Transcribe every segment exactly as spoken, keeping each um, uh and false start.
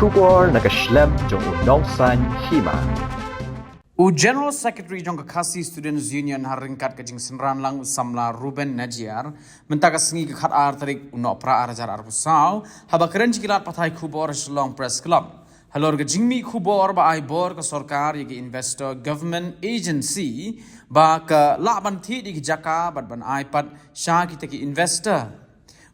Khubor na ka shlem jong u Nongsaiñ Hima. U General Secretary jong ka Khasi Students Union ha ryngkat ka jingsynran lang u samla Ruben Najiar, mynta ka sngi ka khat ar tarik u Nohprah ar hajar arphew saw, haba kren sha ki lad pathai khubor ha Shillong Press Club halor ka jingmih khubor ba ai bor ka sorkar ïa ki investor government agency ba ka lah ban thied ïa ki jaka bad ban ai pat sha kita ki investor.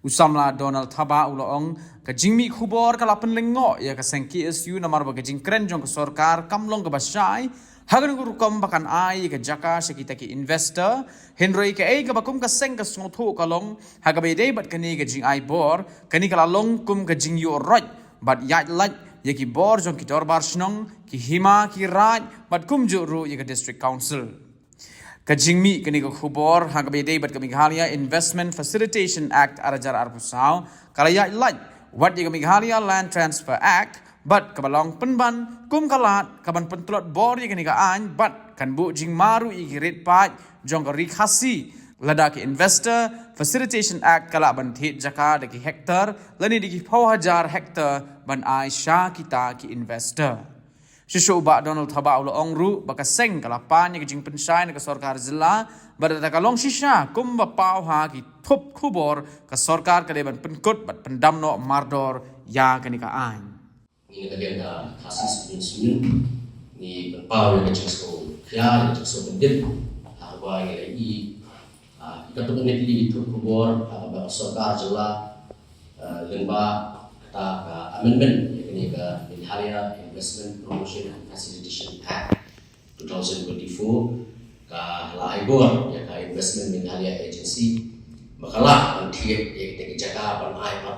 U samla Donald Thabah u la ong, ka jingmih khubor ka la pynlyngngoh ïa ka seng K S U namar ba ka jingkren jong ka sorkar kam long kaba shai ha kane ka rukom ba kan ai ïa ka jaka sha kita ki investor, hynrei kaei kaba kum ka seng ka sngewthuh ka long, ha kaba ïadei bad kane ka jingai bor, kane ka la long kum ka jingïuh roit bad ïaid lait ïa ki bor jong ki dorbar shnong, ki hima, ki raid bad kumjuh ruh ïa ka District Council. Ka jingmih kane ka khubor ha kaba ïadei bad ka Meghalaya Investment Facilitation Act ar hajar arphew saw ka la ïaid lait wat ïa ka Meghalaya Land Transfer Act bad kaba long pynban kum ka lad ka ban pyntlot bor ïa kane ka aiñ bad kan buh jingma ruh ïa ki rit paid jong ka Ri Khasi lada ka Investor Facilitation Act ka lah ban thied jaka da ki hektar lane da ki phew hajar hektar ban ai sha kita ki investor. Shisha u Bah Donald Thabah u la ong ruh ba ka seng ka la pan ïa ka jingpynshai na ka sorkar jylla bad da ka long shisha kumba paw ha ki thup khubor, ka sorkar ka dei ban pynkut bad pyndam noh mardor ïa kane ka aiñ. Ngi na ka liang ka Khasi Students Union ngi pynpaw ïa ka jingsngew khia, ïa ka jingsngew kyndit ha kaba ngi la ïohi, ah, katto katne tylli ki thup khubor ha kaba ka sorkar jylla, ah, lyngba kata ka amendment ïa kane ka Meghalaya Investment Promotion and Facilitation Act two thousand twenty-four ka la ai bor ïa ka Investment Meghalaya Agency ba ka lah ban thied ïa kita ki jaka ban ai pat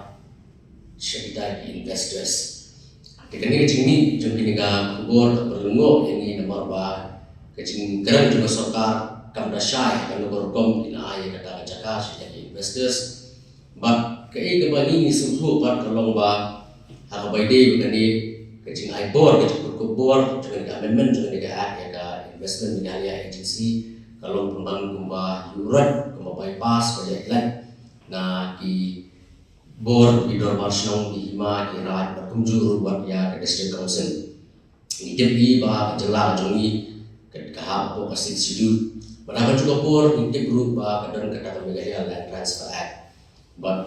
sha kita ki investors. Te kane ka jingmih jong kane ka khubor ka pynlyngngoh ïa ngi namar ba ka jingkren jong ka sorkar kam da shai ha kano ka rukom kin ai ïa kata ka jaka sha kita ki investors. Bad kaei kaba ngi ngi sngewthuh pat ka long ba ha kaba ïadei bad kane ka jingai bor, ka jingpynkup bor jong kane ka amendment jong kane ka act ïa ka Investment Meghalaya Agency ka long pynban kumba ïuh roit, kumba bypass, ba ïaid lait na ki bor, ki dorbar shnong, ki hima, ki raid bad kumjuh ruh wat ïa ka District Council. Ngi tip hi ba ka jylla ka jong ngi ka, ka hap hapoh ka Sixth Schedule. Bad ha kajuh ka por ngi tip ruh ba ka don kata ka Meghalaya Land Transfer Act. Bad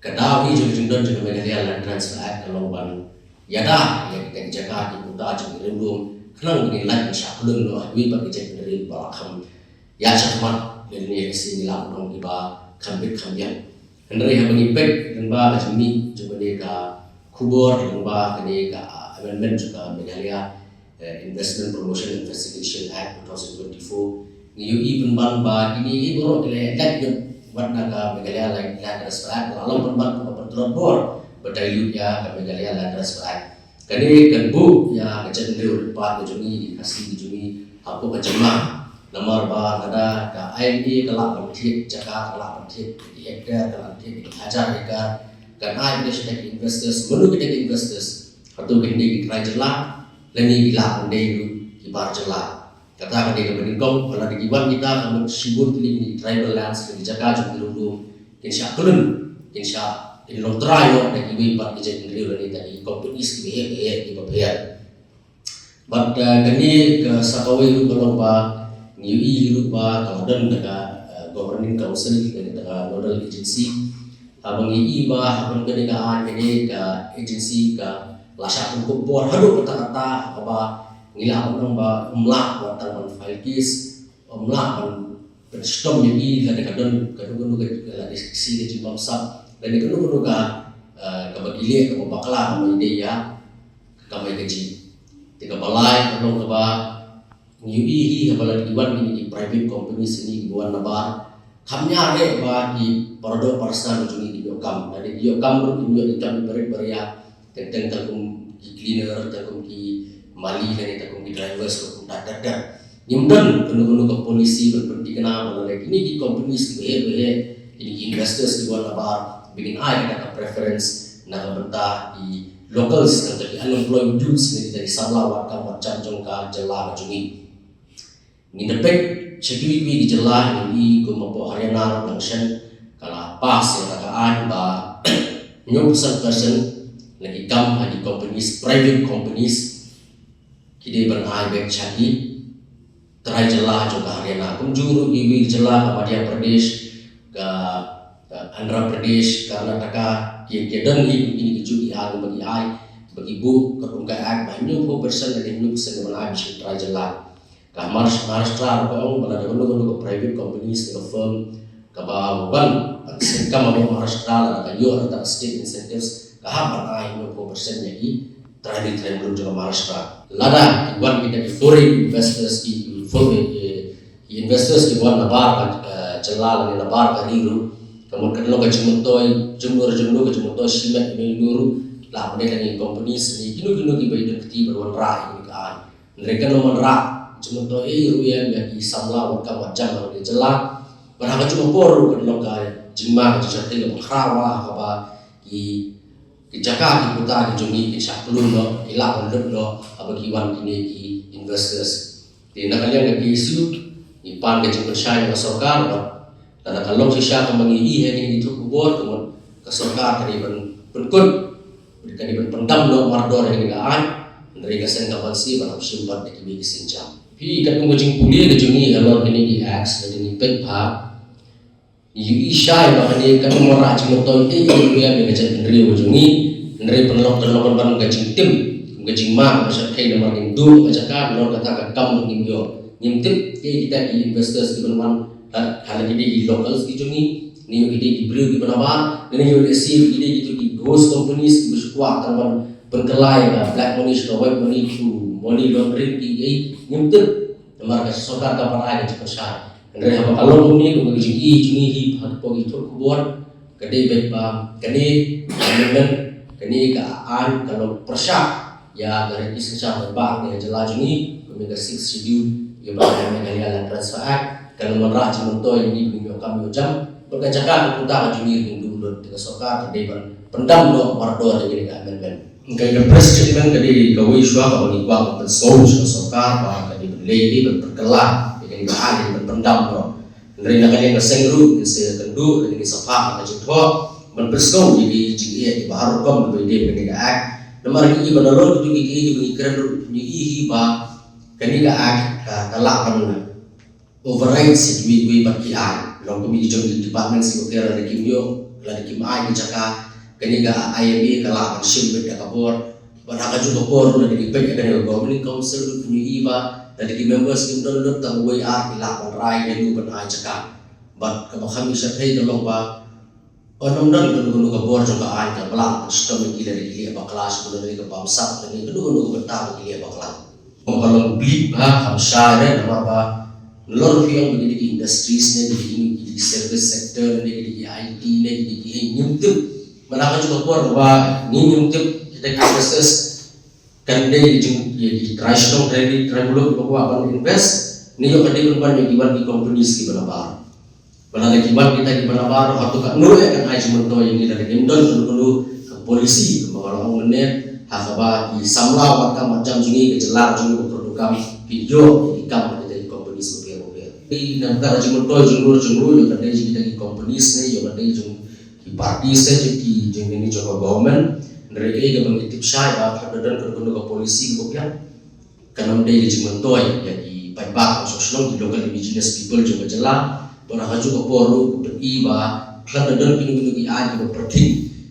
ka daw hi jong ka jingdon jong ka Meghalaya Land Transfer Act ka long ban ïada ïa kita ki jaka, ki puta jong ki riewlum khnang ba kin lait ban shah khlun noh ha kiwei pat ki jaitbynriew ba la kham ïaid shakhmat lane lehse ngi lah ban ong kiba kham bit kham biang. Hynrei haba ngi peit lyngba ka jingmih jong kane ka khubor lyngba kane ka, ah, amendment jong ka Meghalaya, eh, Investment Promotion and Facilitation Act two thousand twenty-four, ngi ïohi pynban ba kine hi baroh ki la ïaid lait wat na ka Meghalaya Land, Land Transfer Act, la long pynban kaba pyntlot bor ba dilute ïa ka Meghalaya Land Transfer Act. Kane kan buh ïa ka jaitbynriew rympei ka jong ngi, ka Khasi ka jong ngi hapoh ka jingma. Namar ba lada ka I L A ka lah ban thied jaka, ka lah ban thied ki hektar, ka lah ban thied ki hajar hektar, kan ai ïa kita ki investors, mano kita ki investors? Hato kin dei ki trai jylla lane ki lah ban dei ruh ki bar jylla? Kata ka dei kaba nyngkong, ba lada ki wan kita ka mut shibun tylli ki tribal lands, ki jaka jong ki riewlum, kin shah khlun, kin shah, kin long trai noh da kiwei pat ki jaitbynriew lane da ki companies kiba heh, kiba heh, kiba pher. Bad, eh, kane ka sa kawei ruh ka long ba ngi ïohi ruh ba ka la don da ka, eh, Governing Council, da ka Nodal Agency. Haba ngi ïohi ba ha kane ka, ah, kane ka agency ka la shah pynkup bor haduh katta katta, haba ngi lah ban ong ba ym lah wat tang ban file case, ym lah ban pynshitom ïa ki lada ka don kano kano ka, lada ka shi ka jingbamsap lane kano kano ka, eh, kaba ki leh kaba bakla kaba ïadei ïa ka kamai kajih. Te kaba lai ka long kaba ngi ïohi hi haba la ki wan kine ki private companies kine kiba wan nabar, kham ïa re ba ki para doh para san jong ngi ki ïoh kam, lane ki ïoh kam ruh ki ïoh ïa kam barit baria. Teng teng tang kum ki cleaner, tang kum ki mali lane tang kum ki drivers, tang kum tat tat tat. Ngim don kano kano ka policy ban pynthikna ba lada kine ki companies kiba heh ba heh, kine ki investors kiba wan nabar, ba kin ai kata ka preference na ka bynta ki locals, na ka bynta ki unemployed youths, na ka bynta ki samla wad kam wad jam jong ka jylla ka jong ngi. Ngin da peit sha kiwei kiwei ki jylla, ngi ïohi kum hapoh Haryana ruh dang shen ka la pass ïa ka aiñ ba hynñiewphew san percent na ki kam ha ki companies, private companies, ki dei ban ai beit sha ki trai jylla jong ka Haryana. Kumjuh ruh ki wi jylla ka Madhya Pradesh, ka, ka Andhra Pradesh, Karnataka, ki, ki don hi kine ki juh ki ai, ba ki ai, ba ki buh ka kum ka act ba hynñiewphew percent lane hynñiew percent ban ai beit sha ki trai jylla. Ka Maharashtra ruh ka ong ba lada kano kano ka private companies ne ka firm kaba wan ban seng kam ha Maharashtra, lada ka ïoh kata ka state incentives, ka hap ban ai hynñiewphew percent ïa ki trai ri trai muluk jong ka Maharashtra. Lada ki wan kita ki foreign investors, ki foreign, ki, ki investors ki wan nabar ka, eh, jylla lane nabar ka ri ruh, ka mut ka long ka jingmyntoi jingmur jingmur, ka jingmyntoi shimet ïa ki ruh, lah ban leit ha ki companies ne kino kino kiba ïadon kti ban wanrah ïa kane ka aiñ. Hynrei kan ym wanrah jingmyntoi ei ruh ïa ki samla wat kam wat jam ha ka jylla. Bad ha kajuh ka por ruh kan long ka jingma ka jingshyrkhei kaba khraw ha kaba ki, ki jaka ki puta ki jong ngi kin shah klun noh, ki lah ban lut noh haba ki wan kine ki investors. Te na ka liang ka K S U ngi pan ka jingpynshai na ka sorkar ba lada ka long shisha kumba ngi ïohi ha kine ki thut khubor, ka mut ka sorkar ka dei ban pynkut, ka dei ban pyndam noh mardor ïa kane ka aiñ. Hynrei ka seng ka ban sngewbha ban shim pat da kiwei ki sienjam. Phi, katkum ka jingpule ka jong ngi halor kine ki acts, lada ngi peit bha, ngi ïohi shai ba kane kam wanrah jingmyntoi ei ei ruh ïa ka jaitbynriew ka jong ngi. Hynrei pynlong, pynlong pynban ka jingtim, ka jingma kaba shyrkhei namar ngim duh ka jaka, namar kata ka kam ngim ïoh. Ngim tip kiei kita ki investors kiban wan, ha, ha la ki dei ki locals ki jong ngi, ne ïoh ki dei ki briew kiba nabar, ne ïoh lehse ki dei kito ki ghost companies kiba shu kwah tang ban pynkylla ïa ka black money sha ka white money through money laundering kiei, ngim tip. Namar ka sorkar kam pat ai ka jingpynshai. Hynrei haba ka long kumne, ka jingïohi jong ngi hi ha ki por ki thut khubor, ka dei beit ba kane ka amendment, kane ka aiñ ka long pyrshah ïa ka riti synshar paidbah ha ka jylla jong ngi, kumne ka Sixth Schedule, ïa ba ka Meghalaya Land Transfer Act, kan ym wanrah jingmyntoi ïa ngi ba ngin ïoh kam ïoh jam, bad ka jaka ka puta ka jong ngi ngin duh lut. Te ka sorkar ka dei ban pyndam noh mardor ïa kane ka amendment. Ka, ka press statement ka dei kawei shuwa kaba ngi kwah ban pynsngew sha ka sorkar ba ka dei ban leh, dei ban pynkylla ïa kane ka aiñ, dei ban pyndam noh. Hynrei na ka liang ka seng ruh ngin sa ïakynduh, ngin sa phah ka jingthoh ban pynsngew ïa ki jingeh kiba har rukom kiba ïadei bad kane ka act. Namar ngi i ba nalor kito kiei kiei kiba ngi kren ruh ngi i hi ba kane ka act ka, ka lah ban override sa kiwei kiwei pat ki aiñ. Long kum ki jong ki departments kiba pher, lada kim ïoh, lada kim ai ki jaka, kane ka I M A ka lah ban shim beit da ka bor. Bad ha kajuh ka por ruh lada ngi peit ïa kane ka Governing Council ruh ngi i ba lada ki members kim don lut tang uwei ar ki lah ban rai ïa u ban ai jaka. Bad kaba kham ïashyrkhei ka long ba Ym don kano kano ka bor jong ka aiñ kaba lah ban shitom ïa ki lada ki leh bakla, sha kano kano ka bamsap lane kano kano ka bynta ba ki leh bakla. Ka long beit bha, kham shai re, namar ba nalor phi ong ba kine ki industries ne kine ki service sector ne kine ki I T ne kine ki, eh, ngim tip. Mana ka jong ka por ba ngi ngim tip kita ki investors kan dei jing, ïa ki trai shnong, trai ri, trai muluk kiba kwah ban invest, ne ïoh ka dei ban wan ïa ki wan ki companies kiba nabar. Ba lada ki wan kita kiba nabar, hato katno eh kan ai jingmyntoi ïa ngi lada ngim don kano kano ka policy, kumba nga la ong mynne, ha kaba ki samla wad kam wad jam jong ngi, ka jylla jong ngi, ka kyrduh kam, ki ïoh ïa ki kam na kita ki companies bapher bapher. Ki nang ka jingmyntoi jingmur jingmur ïa ka dei jong kita ki companies ne ïa ka dei jong ki parties ne jong ki, jong ngi jong ka government. Hynrei kaei kaba ngi tip shai ba lada don kano kano ka policy kaba biang, kan ym dei ka jingmyntoi ïa ki paidbah shnong shnong, ki local indigenous people jong ka jylla. Bad ha kajuh ka por ruh ngi i ba lada don kino kino ki aiñ kiba pyrthei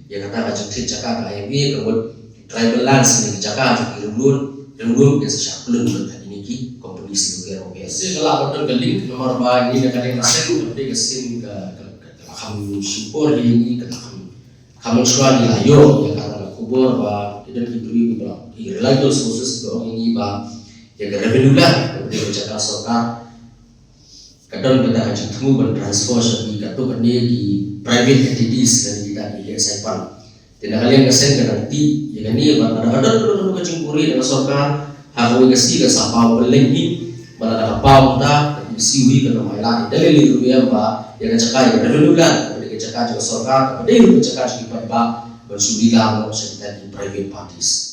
ïa kata ka jingthied jaka ka I M A, ka mut tribal lands ne ki jaka jong ki ringlun, ringlun kin sa shah klun bad ha kine ki companies kiba pher bapher. Sa ka lah ban don ka link namar ba ngi na kane ka seng, ka dei ka seng ka, ka, ka, ka kham shipor hi ngi, ka kham Ka mynshuwa ngi la ïoh ïa kata ka khubor ba ki don ki briew kiba, ki reliable sources kiba ong ïa ngi ba ïa ka revenue land kaba dei ka jaka sorkar ka don kata ka jingthmu ban transfer sha ki katto katne ki private entities lane kita ki lehsaipan. Te na ka liang ka seng ka dang tih ïa kane ba lada ka don kano kano ka jingbuhrieh na ka sorkar, ha kawei ka sngi kan sa paw pynlong hi, ba lada ka paw mynta ka P C U hi kan ym ailad. Te lei lei ruh ïa ba ïa ka jaka ïa ka revenue land kaba dei ka jaka jong ka sorkar, kaba dei ruh ka jaka jong ki paidbah, ban shu lilam noh sha kita ki private parties.